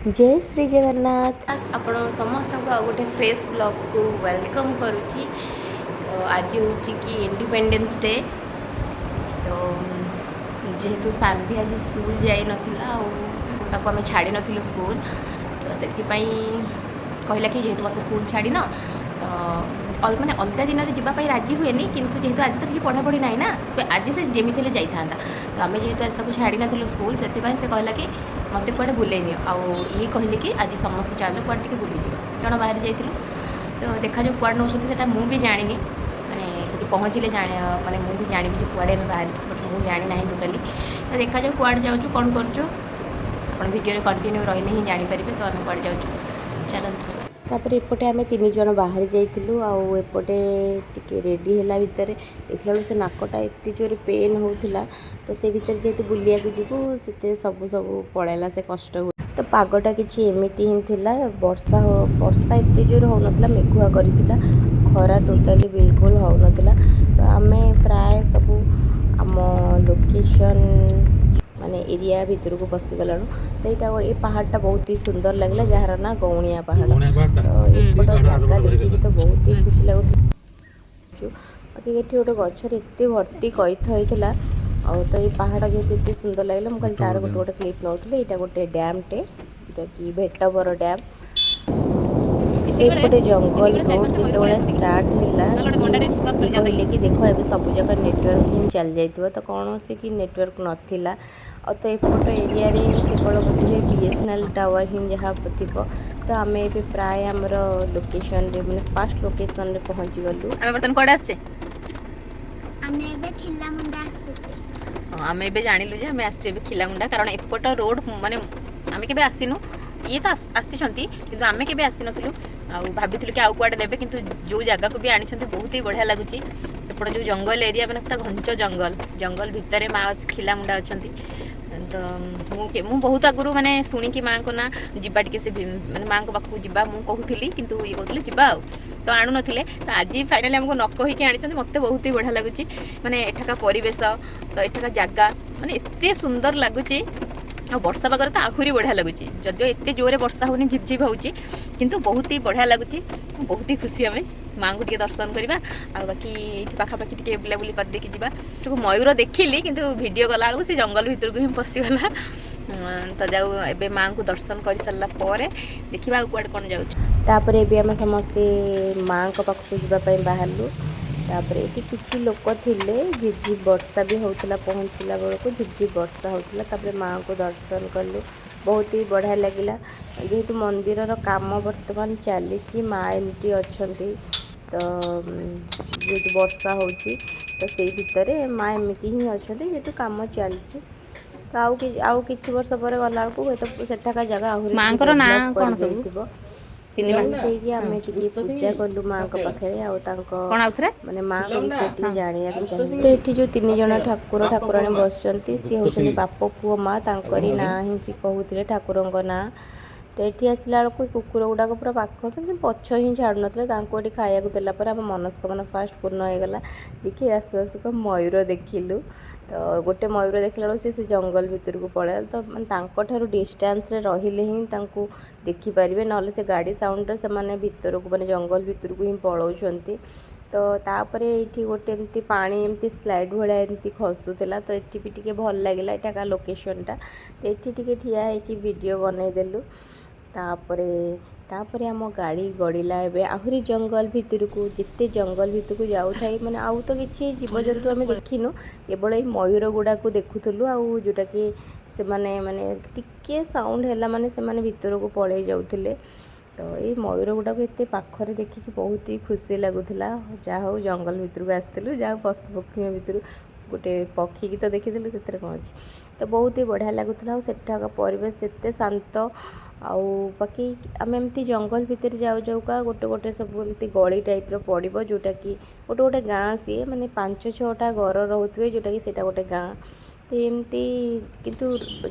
ଜୟ ଶ୍ରୀ ଜଗନ୍ନାଥ। ଆପଣ ସମସ୍ତଙ୍କୁ ଆଉ ଗୋଟେ ଫ୍ରେଶ୍ ବ୍ଲଗ୍କୁ welcome କରୁଛି। ତ ଆଜି ହେଉଛି କି ଇଣ୍ଡିପେଣ୍ଡେନ୍ସ ଡେ। ତ ଯେହେତୁ ସାନ୍ଭି ଆଜି ସ୍କୁଲ ଯାଇନଥିଲା ଆଉ ତାକୁ ଆମେ ଛାଡ଼ି ନଥିଲୁ ସ୍କୁଲ, ତ ସେଥିପାଇଁ କହିଲା କି ଯେହେତୁ ମୋତେ ସ୍କୁଲ ଛାଡ଼ିନ, ତ ମାନେ ଅଲଗା ଦିନରେ ଯିବା ପାଇଁ ରାଜି ହୁଏନି, କିନ୍ତୁ ଯେହେତୁ ଆଜି ତ କିଛି ପଢ଼ାପଢ଼ି ନାହିଁ ନା, ତ ଆଜି ସେ ଯେମିତି ହେଲେ ଯାଇଥାନ୍ତା। ତ ଆମେ ଯେହେତୁ ଆଜି ତାକୁ ଛାଡ଼ି ନଥିଲୁ ସ୍କୁଲ, ସେଥିପାଇଁ ସେ କହିଲା କି ମୋତେ କୁଆଡ଼େ ବୁଲେଇ ନିଅ। ଆଉ ଇଏ କହିଲେ କି ଆଜି ସମସ୍ତେ ଚାଲ କୁଆଡ଼େ ଟିକେ ବୁଲିଯିବା। ଜଣ ବାହାରି ଯାଇଥିଲୁ। ତ ଦେଖାଯାଉ କୁଆଡ଼େ ନେଉଛନ୍ତି, ସେଇଟା ମୁଁ ବି ଜାଣିନି। ମାନେ ସେଠି ପହଞ୍ଚିଲେ ଜାଣି ମାନେ ମୁଁ ବି ଜାଣିବି ଯେ କୁଆଡ଼େ ଆମେ ବାହାରିଛୁ, ବଟ୍ ମୁଁ ଜାଣିନାହିଁ ଟୋଟାଲି। ତ ଦେଖାଯାଉ କୁଆଡ଼େ ଯାଉଛୁ, କ'ଣ କରୁଛୁ। ଆପଣ ଭିଡ଼ିଓରେ କଣ୍ଟିନ୍ୟୁ ରହିଲେ ହିଁ ଜାଣିପାରିବେ ତ ଆମେ କୁଆଡ଼େ ଯାଉଛୁ। ଚାଲନ୍ତୁ ଯିବା। ତାପରେ ଏପଟେ ଆମେ ତିନି ଜଣ ବାହାରି ଯାଇଥିଲୁ। ଆଉ ଏପଟେ ଟିକେ ରେଡ଼ି ହେଲା ଭିତରେ ଦେଖିଲା ବେଳକୁ ସେ ନାକଟା ଏତେ ଜୋରେ ପେନ୍ ହେଉଥିଲା। ତ ସେ ଭିତରେ ଯେହେତୁ ବୁଲିବାକୁ ଯିବୁ, ସେଥିରେ ସବୁ ସବୁ ପଳେଇଲା ସେ କଷ୍ଟ। ତ ପାଗଟା କିଛି ଏମିତି ହିଁ ଥିଲା। ବର୍ଷା ଏତେ ଜୋରେ ହେଉନଥିଲା, ମେଘୁଆ କରିଥିଲା। ଖରା ଟୋଟାଲି ବିଲକୁଲ ହେଉନଥିଲା। ତ ଆମେ ପ୍ରାୟ ସବୁ ଆମ ଲୋକେସନ୍ ମାନେ ଏରିଆ ଭିତରକୁ ପଶିଗଲାଣୁ। ତ ଏଇଟା ଏ ପାହାଡ଼ଟା ବହୁତ ହି ସୁନ୍ଦର ଲାଗିଲା, ଯାହାର ନାଁ ଗଉଣିଆ ପାହାଡ଼। ତ ଏପଟ ଜାଗା ଦେଖିକି ତ ବହୁତ ହି ଖୁସି ଲାଗୁଥିଲା। ବାକି ଏଠି ଗୋଟେ ଗଛରେ ଏତେ ଭର୍ତ୍ତି କଇଥ ହେଇଥିଲା। ଆଉ ତ ଏଇ ପାହାଡ଼ ଯେହେତୁ ଏତେ ସୁନ୍ଦର ଲାଗିଲା, ମୁଁ ଖାଲି ତାର ଗୋଟେ ଗୋଟେ କ୍ଲିପ୍ ନେଉଥିଲି। ଏଇଟା ଗୋଟେ ଡ୍ୟାମ୍ଟେ, ଯେଉଁଟାକି ଭେଟବର ଡ୍ୟାମ୍। ଏପଟେ ଜଙ୍ଗଲ ରୋଡ଼ ଯେତେବେଳେ ଷ୍ଟାର୍ଟ ହେଲା, ଇଏ କହିଲେ କି ଦେଖ, ଏବେ ସବୁ ଜାଗା ନେଟୱାର୍କ ହିଁ ଚାଲି ଯାଇଥିବ। ତ କୌଣସି କି ନେଟୱାର୍କ ନଥିଲା। ଆଉ ତ ଏପଟ ଏରିଆରେ କେବଳ ବୋଧହୁଏ ବିଏସ୍ଏନ୍ଏଲ୍ ଟାୱାର ହିଁ ଯାହା ଥିବ। ତ ଆମେ ଏବେ ପ୍ରାୟ ଆମର ଲୋକେସନରେ, ମାନେ ଫାଷ୍ଟ ଲୋକେସନରେ ପହଞ୍ଚିଗଲୁ। ଆମେ ବର୍ତ୍ତମାନ କୁଆଡ଼େ ଆସିଛେ? ଆମେ ଏବେ ଖିଲାମୁଣ୍ଡା ଆସିଛେ। ହଁ, ଆମେ ଏବେ ଜାଣିଲୁ ଯେ ଆମେ ଆସିଛୁ ଏବେ ଖିଲାମୁଣ୍ଡା, କାରଣ ଏପଟ ରୋଡ଼ ମାନେ ଆମେ କେବେ ଆସିନୁ। ଇଏ ତ ଆସିଛନ୍ତି, କିନ୍ତୁ ଆମେ କେବେ ଆସିନଥିଲୁ। ଆଉ ଭାବିଥିଲୁ କି ଆଉ କୁଆଡ଼େ ନେବେ, କିନ୍ତୁ ଯେଉଁ ଜାଗାକୁ ବି ଆଣିଛନ୍ତି ବହୁତ ହି ବଢ଼ିଆ ଲାଗୁଛି। ଏପଟ ଯେଉଁ ଜଙ୍ଗଲ ଏରିଆ, ମାନେ ପୁରା ଘଞ୍ଚ ଜଙ୍ଗଲ, ଜଙ୍ଗଲ ଭିତରେ ମା ଖିଲାମୁଣ୍ଡା ଅଛନ୍ତି। ତ ମୁଁ ବହୁତ ଆଗରୁ ମାନେ ଶୁଣିକି ମାଆଙ୍କ ନାଁ, ଯିବା ଟିକେ ସେ ମାନେ ମାଆଙ୍କ ପାଖକୁ ଯିବା, ମୁଁ କହୁଥିଲି, କିନ୍ତୁ ଇଏ କହୁଥିଲେ ଯିବା ଆଉ ତ ଆଣୁନଥିଲେ। ତ ଆଜି ଫାଇନାଲି ଆମକୁ ନ କହିକି ଆଣିଛନ୍ତି। ମୋତେ ବହୁତ ହି ବଢ଼ିଆ ଲାଗୁଛି, ମାନେ ଏଠାକା ପରିବେଶ, ତ ଏଠାକା ଜାଗା ମାନେ ଏତେ ସୁନ୍ଦର ଲାଗୁଛି। ଆଉ ବର୍ଷା ପାଗରେ ତ ଆହୁରି ବଢ଼ିଆ ଲାଗୁଛି। ଯଦିଓ ଏତେ ଜୋରେ ବର୍ଷା ହେଉନି, ଝିପଝିପ ହେଉଛି, କିନ୍ତୁ ବହୁତ ହି ବଢ଼ିଆ ଲାଗୁଛି। ବହୁତ ହି ଖୁସି ଆମେ। ମାଆଙ୍କୁ ଟିକେ ଦର୍ଶନ କରିବା ଆଉ ବାକି ଏଇଠି ପାଖାପାଖି ଟିକେ ବୁଲାବୁଲି କରିଦେଇକି ଯିବା। ସେଠୁ ମୟୂର ଦେଖିଲି, କିନ୍ତୁ ଭିଡ଼ିଓ କଲାବେଳକୁ ସେ ଜଙ୍ଗଲ ଭିତରକୁ ହିଁ ପଶିଗଲା। ତ ଯାଉ, ଏବେ ମାଆଙ୍କୁ ଦର୍ଶନ କରିସାରିଲା ପରେ ଦେଖିବା ଆଉ କୁଆଡ଼େ କ'ଣ ଯାଉଛୁ। ତାପରେ ଏବେ ଆମେ ସମସ୍ତେ ମାଆଙ୍କ ପାଖକୁ ଯିବା ପାଇଁ ବାହାରିଲୁ। ତାପରେ ଏଠି କିଛି ଲୋକ ଥିଲେ। ଝିପଝିପ ବର୍ଷା ବି ହେଉଥିଲା। ପହଞ୍ଚିଲା ବେଳକୁ ଝିପଝିପ ବର୍ଷା ହେଉଥିଲା। ତାପରେ ମାଆଙ୍କୁ ଦର୍ଶନ କଲୁ, ବହୁତ ହି ବଢ଼ିଆ ଲାଗିଲା। ଯେହେତୁ ମନ୍ଦିରର କାମ ବର୍ତ୍ତମାନ ଚାଲିଛି, ମା ଏମିତି ଅଛନ୍ତି। ତ ଯେହେତୁ ବର୍ଷା ହେଉଛି, ତ ସେଇ ଭିତରେ ମା ଏମିତି ହିଁ ଅଛନ୍ତି, ଯେହେତୁ କାମ ଚାଲିଛି। ତ ଆଉ କିଛି ବର୍ଷ ପରେ ଗଲାବେଳକୁ ହୁଏତ ସେଠାକା ଜାଗା ଆହୁରି ଟିକେ ମାଆଙ୍କର ନାଁ ଡେଭଲପ୍ କ'ଣ ସବୁ? କରିଯାଇଥିବ। ତିନି ମା ଏମିତି ହେଇକି ଆମେ ଟିକେ ପୂଜା କଲୁ ମାଆଙ୍କ ପାଖରେ ଆଉ ତାଙ୍କ କ'ଣ ଆଉଥରେ? ମାନେ ମାଆଙ୍କ ବିଷୟରେ ଟିକେ ଜାଣିବାକୁ ଚାହିଁଲୁ। ତ ଏଠି ଯେଉଁ ତିନି ଜଣ ଠାକୁର ଠାକୁରାଣୀ ବସିଛନ୍ତି, ସିଏ ହେଉଛନ୍ତି ବାପ, ପୁଅ, ମା। ତାଙ୍କରି ନାଁ ହିଁ ସେ କହୁଥିଲେ, ଠାକୁରଙ୍କ ନାଁ। ତ ଏଠି ଆସିଲା ବେଳକୁ ଏ କୁକୁର ଗୁଡ଼ାକ ପୁରା ପାଖ, ମାନେ ପଛ ହିଁ ଛାଡ଼ୁନଥିଲେ। ତାଙ୍କୁ ଏଠି ଖାଇବାକୁ ଦେଲା ପରେ ଆମ ମନସ୍କାମନା ଫାଷ୍ଟ ପୂର୍ଣ୍ଣ ହେଇଗଲା ଯେ କି ଆସୁ ଆସୁକା ମୟୂର ଦେଖିଲୁ। ତ ଗୋଟେ ମୟୂର ଦେଖିଲା ବେଳକୁ ସେ ଜଙ୍ଗଲ ଭିତରକୁ ପଳେଇଲା। ତ ମାନେ ତାଙ୍କଠାରୁ ଡିଷ୍ଟାନ୍ସରେ ରହିଲେ ହିଁ ତାଙ୍କୁ ଦେଖିପାରିବେ, ନହେଲେ ସେ ଗାଡ଼ି ସାଉଣ୍ଡରେ ସେମାନେ ଭିତରକୁ, ମାନେ ଜଙ୍ଗଲ ଭିତରକୁ ହିଁ ପଳାଉଛନ୍ତି। ତ ତାପରେ ଏଇଠି ଗୋଟେ ଏମିତି ପାଣି ଏମିତି ସ୍ଲାଇଡ଼୍ ଭଳିଆ ଏମିତି ଖସୁଥିଲା। ତ ଏଠି ବି ଟିକେ ଭଲ ଲାଗିଲା ଏଠାକା ଲୋକେସନଟା। ତ ଏଠି ଟିକେ ଠିଆ ହେଇକି ଭିଡ଼ିଓ ବନେଇଦେଲୁ। ତାପରେ ତାପରେ ଆମ ଗାଡ଼ି ଗଡ଼ିଲା ଏବେ ଆହୁରି ଜଙ୍ଗଲ ଭିତରକୁ। ଯେତେ ଜଙ୍ଗଲ ଭିତରକୁ ଯାଉଥାଇ, ମାନେ ଆଉ ତ କିଛି ଜୀବଜନ୍ତୁ ଆମେ ଦେଖିନୁ, କେବଳ ଏଇ ମୟୂର ଗୁଡ଼ାକୁ ଦେଖୁଥିଲୁ। ଆଉ ଯେଉଁଟାକି ସେମାନେ ମାନେ ଟିକେ ସାଉଣ୍ଡ ହେଲା ମାନେ ସେମାନେ ଭିତରକୁ ପଳେଇ ଯାଉଥିଲେ। ତ ଏଇ ମୟୂର ଗୁଡ଼ାକୁ ଏତେ ପାଖରେ ଦେଖିକି ବହୁତ ହି ଖୁସି ଲାଗୁଥିଲା। ଯାହା ହଉ, ଜଙ୍ଗଲ ଭିତରକୁ ଆସିଥିଲୁ, ଯାହା ହଉ ପଶୁ ପକ୍ଷୀଙ୍କ ଭିତରୁ ଗୋଟେ ପକ୍ଷୀକି ତ ଦେଖିଥିଲୁ, ସେଥିରେ କ'ଣ ଅଛି। ତ ବହୁତ ହି ବଢ଼ିଆ ଲାଗୁଥିଲା। ଆଉ ସେଠାକା ପରିବେଶ ଏତେ ଶାନ୍ତ। ଆଉ ବାକି ଆମେ ଏମିତି ଜଙ୍ଗଲ ଭିତରେ ଯାଉ ଯାଉକା ଗୋଟେ ଗୋଟେ ସବୁ ଏମିତି ଗଳି ଟାଇପ୍ର ପଡ଼ିବ, ଯେଉଁଟାକି ଗୋଟେ ଗୋଟେ ଗାଁ ସିଏ, ମାନେ ପାଞ୍ଚ ଛଅଟା ଘର ରହୁଥିବେ, ଯେଉଁଟାକି ସେଇଟା ଗୋଟେ ଗାଁ। ତ ଏମିତି କିନ୍ତୁ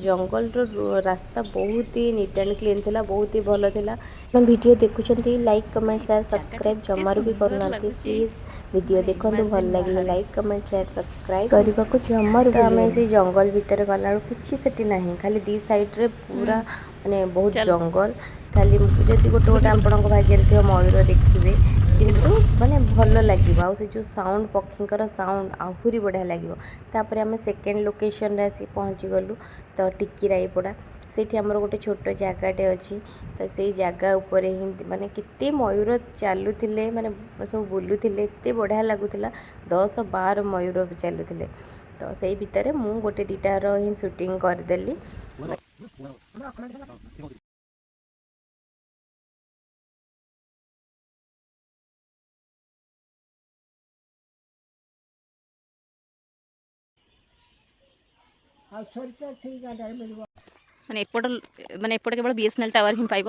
ଜଙ୍ଗଲର ରାସ୍ତା ବହୁତ ହି ନିଟ୍ ଆଣ୍ଡ କ୍ଲିନ୍ ଥିଲା, ବହୁତ ହି ଭଲ ଥିଲା। ଆପଣ ଭିଡ଼ିଓ ଦେଖୁଛନ୍ତି, ଲାଇକ୍, କମେଣ୍ଟ, ସେୟାର, ଜାଗାଟା ସବସ୍କ୍ରାଇବ୍ ଏତେ ଜମାରୁ ବି ସୁନ୍ଦର କରୁନାହାନ୍ତି। ଲାଗୁଛି। ପ୍ଲିଜ୍ ଭିଡ଼ିଓ ମାନେ ଦେଖନ୍ତୁ, ଭଲ ଇମାଜିନ୍ ଲାଗିଲେ ବାହାରେ। ଲାଇକ୍, କମେଣ୍ଟ, ସେୟାର, ସବସ୍କ୍ରାଇବ୍ କରିବାକୁ ଜମାରୁ ତ ଆମେ ସେଇ ଜଙ୍ଗଲ ଭିତରେ ଗଲାବେଳକୁ କିଛି ସେଠି ନାହିଁ, ଖାଲି ଦି ସାଇଡ଼୍ରେ ପୁରା ମାନେ ବହୁତ ଚାଲ। ଜଙ୍ଗଲ। ଖାଲି ଯଦି ଗୋଟେ ଗୋଟେ ଆପଣଙ୍କ ଭାଗ୍ୟରେ ଥିବ ମୟୂର ଦେଖିବେ, କିନ୍ତୁ ମାନେ ଭଲ ଲାଗିବ। ଆଉ ସେ ଯେଉଁ ସାଉଣ୍ଡ, ପକ୍ଷୀଙ୍କର ସାଉଣ୍ଡ ଆହୁରି ବଢ଼ିଆ ଲାଗିବ। ତାପରେ ଆମେ ସେକେଣ୍ଡ ଲୋକେସନରେ ଆସି ପହଞ୍ଚିଗଲୁ, ତ ଟିକିରାଇପଡ଼ା। ସେଇଠି ଆମର ଗୋଟେ ଛୋଟ ଜାଗାଟେ ଅଛି। ତ ସେଇ ଜାଗା ଉପରେ ହିଁ ମାନେ କେତେ ମୟୂର ଚାଲୁଥିଲେ, ମାନେ ସବୁ ବୁଲୁଥିଲେ, ଏତେ ବଢ଼ିଆ ଲାଗୁଥିଲା। 10-12 ମୟୂର ଚାଲୁଥିଲେ। ତ ସେଇ ଭିତରେ ମୁଁ ଗୋଟେ ଦୁଇଟାର ହିଁ ସୁଟିଂ କରିଦେଲି। ଆଉ ସୋରିଷ ସେଇ ଗାଁଟାରେ ମିଳିବ। ମାନେ ଏପଟ ମାନେ ଏପଟେ କେବଳ ବିଏସ୍ଏନ୍ଏଲ୍ ଟାୱାର ହିଁ ପାଇବ,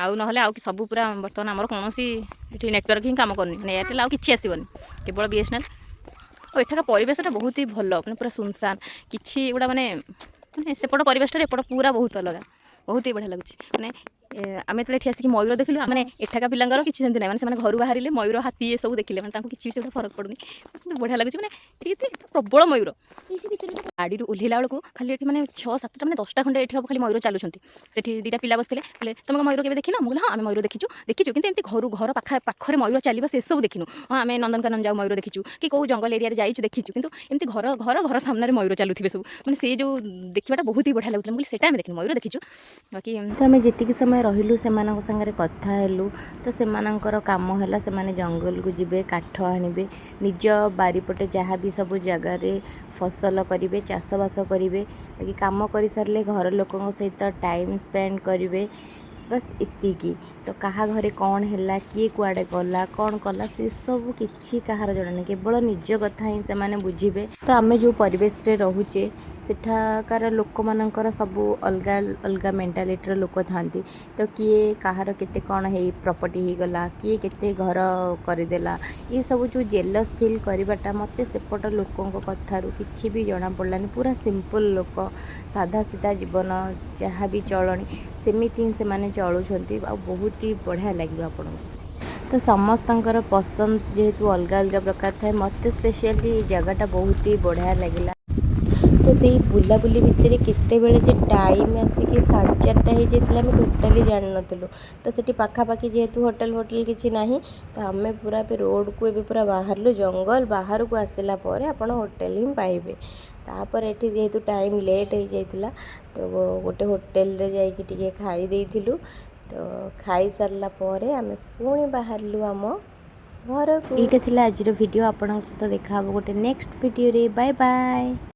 ଆଉ ନହେଲେ ଆଉ ସବୁ ପୁରା ବର୍ତ୍ତମାନ ଆମର କୌଣସି ଏଠି ନେଟୱାର୍କ ହିଁ କାମ କରୁନି। ମାନେ ଏୟାରଟେଲ୍ ଆଉ କିଛି ଆସିବନି, କେବଳ ବିଏସ୍ଏନ୍ଏଲ୍। ଆଉ ଏଠାକା ପରିବେଶଟା ବହୁତ ହି ଭଲ, ମାନେ ପୁରା ସୁନସାନ। କିଛି ଏଗୁଡ଼ା ମାନେ ମାନେ ସେପଟ ପରିବେଶଟାରେ ଏପଟ ପୁରା ବହୁତ ଅଲଗା, ବହୁତ ହି ବଢ଼ିଆ ଲାଗୁଛି। ମାନେ ଆମେ ଯେତେବେଳେ ଏଠି ଆସିକି ମୟୂର ଦେଖିଲୁ, ମାନେ ଏଠାକା ପିଲାଙ୍କର କିଛି ସେମିତି ନାହିଁ। ମାନେ ସେମାନେ ଘରୁ ବାହାରିଲେ ମୟୂର, ହାତୀ ଏସବୁ ଦେଖିଲେ, ମାନେ ତାଙ୍କୁ କିଛି ବି ସେଗୁଡ଼ା ଫରକ ପଡ଼ୁନି। କିନ୍ତୁ ବଢ଼ିଆ ଲାଗୁଛି, ମାନେ ଏଠି କେତେ ପ୍ରବଳ ମୟୂର। ଗାଡ଼ିରୁ ଓହ୍ଲେଇଲା ବେଳକୁ ଖାଲି ଏଠି ମାନେ ଛଅ ସାତଟା, ମାନେ 10ଟା ଖଣ୍ଡେ ଏଠି ହବ ଖାଲି ମୟୂର ଚାଲୁଛନ୍ତି। ସେଠି ଦୁଇଟା ପିଲା ବସିଥିଲେ, କହିଲେ, ତମେ କଣ ମୟୂର କେବେ ଦେଖିନ? ମୁଁ କହିଲି, ହଁ, ଆମେ ମୟୂର ଦେଖିଛୁ, ଦେଖିଛୁ, କିନ୍ତୁ ଏମିତି ଘରୁ ଘର ପାଖରେ ମୟୂର ଚାଲିବା ସେସବୁ ଦେଖିନୁ। ହଁ, ଆମେ ନନ୍ଦନକାନନ ଯାଉ, ମୟୂର ଦେଖିଛୁ କି କେଉଁ ଜଙ୍ଗଲ ଏରିଆରେ ଯାଇଛୁ, ଦେଖିଛୁ, କିନ୍ତୁ ଏମିତି ଘର ଘର ଘର ସାମ୍ନାରେ ମୟୂର ଚାଲୁଥିବେ ସବୁ, ମାନେ ସେ ଯେଉଁ ଦେଖିବାଟା ବହୁତ ହି ବଢ଼ିଆ ଲାଗୁଥିଲା। ମୁଁ କହିଲି, ସେଇଟା ଆମେ ଦେଖିନୁ, ମୟୂର ଦେଖିଛୁ ବାକି। ତ ଆମେ ଯେତିକି ସମୟ ରହିଲୁ, ସେମାନଙ୍କ ସାଙ୍ଗରେ କଥା ହେଲୁ। ତ ସେମାନଙ୍କର କାମ ହେଲା ସେମାନେ ଜଙ୍ଗଲକୁ ଯିବେ, କାଠ ଆଣିବେ, ନିଜ ବାରିପଟେ ଯାହା ବି ସବୁ ଜାଗାରେ ଫସଲ କରିବେ, ଚାଷବାସ କରିବେ। ବାକି କାମ କରିସାରିଲେ ଘର ଲୋକଙ୍କ ସହିତ ଟାଇମ୍ ସ୍ପେଣ୍ଡ କରିବେ, ବାସ୍ ଏତିକି। ତ କାହା ଘରେ କ'ଣ ହେଲା, କିଏ କୁଆଡ଼େ ଗଲା, କ'ଣ କଲା, ସେସବୁ କିଛି କାହାର ଜଣା ନାହିଁ। କେବଳ ନିଜ କଥା ହିଁ ସେମାନେ ବୁଝିବେ। ତ ଆମେ ଯେଉଁ ପରିବେଶରେ ରହୁଛେ, ସେଠାକାର ଲୋକମାନଙ୍କର ସବୁ ଅଲଗା ଅଲଗା ମେଣ୍ଟାଲିଟିର ଲୋକ ଥାଆନ୍ତି। ତ କିଏ କାହାର କେତେ କ'ଣ ହେଇ ପ୍ରପର୍ଟି ହେଇଗଲା, କିଏ କେତେ ଘର କରିଦେଲା, ଏସବୁ ଯେଉଁ ଜେଲସ୍ ଫିଲ୍ କରିବାଟା ମୋତେ ସେପଟ ଲୋକଙ୍କ କଥାରୁ କିଛି ବି ଜଣାପଡ଼ିଲାନି। ପୁରା ସିମ୍ପଲ୍ ଲୋକ, ସାଧା ସିଧା ଜୀବନ, ଯାହା ବି ଚଳଣି ସେମିତି ହିଁ ସେମାନେ ଚଳୁଛନ୍ତି। ଆଉ ବହୁତ ହି ବଢ଼ିଆ ଲାଗିବ ଆପଣଙ୍କୁ। ତ ସମସ୍ତଙ୍କର ପସନ୍ଦ ଯେହେତୁ ଅଲଗା ଅଲଗା ପ୍ରକାର ଥାଏ, ମୋତେ ସ୍ପେଶିଆଲି ଏଇ ଜାଗାଟା ବହୁତ ହି ବଢ଼ିଆ ଲାଗିଲା। ତ ସେଇ ବୁଲାବୁଲି ଭିତରେ କେତେବେଳେ ଯେ ଟାଇମ୍ ଆସିକି 4:30 ହେଇଯାଇଥିଲା, ଆମେ ଟୋଟାଲି ଜାଣିନଥିଲୁ। ତ ସେଠି ପାଖାପାଖି ଯେହେତୁ ହୋଟେଲ ଫୋଟେଲ କିଛି ନାହିଁ, ତ ଆମେ ପୁରା ଏବେ ରୋଡ଼କୁ ଏବେ ପୁରା ବାହାରିଲୁ। ଜଙ୍ଗଲ ବାହାରକୁ ଆସିଲା ପରେ ଆପଣ ହୋଟେଲ ହିଁ ପାଇବେ। ତାପରେ ଏଠି ଯେହେତୁ ଟାଇମ୍ ଲେଟ୍ ହେଇଯାଇଥିଲା, ତ ଗୋଟେ ହୋଟେଲରେ ଯାଇକି ଟିକେ ଖାଇ ଦେଇଥିଲୁ। ତ ଖାଇସାରିଲା ପରେ ଆମେ ପୁଣି ବାହାରିଲୁ ଆମ ଘରକୁ। ଏଇଟା ଥିଲା ଆଜିର ଭିଡ଼ିଓ। ଆପଣଙ୍କ ସହିତ ଦେଖା ହେବ ଗୋଟେ ନେକ୍ସଟ ଭିଡ଼ିଓରେ। Bye bye.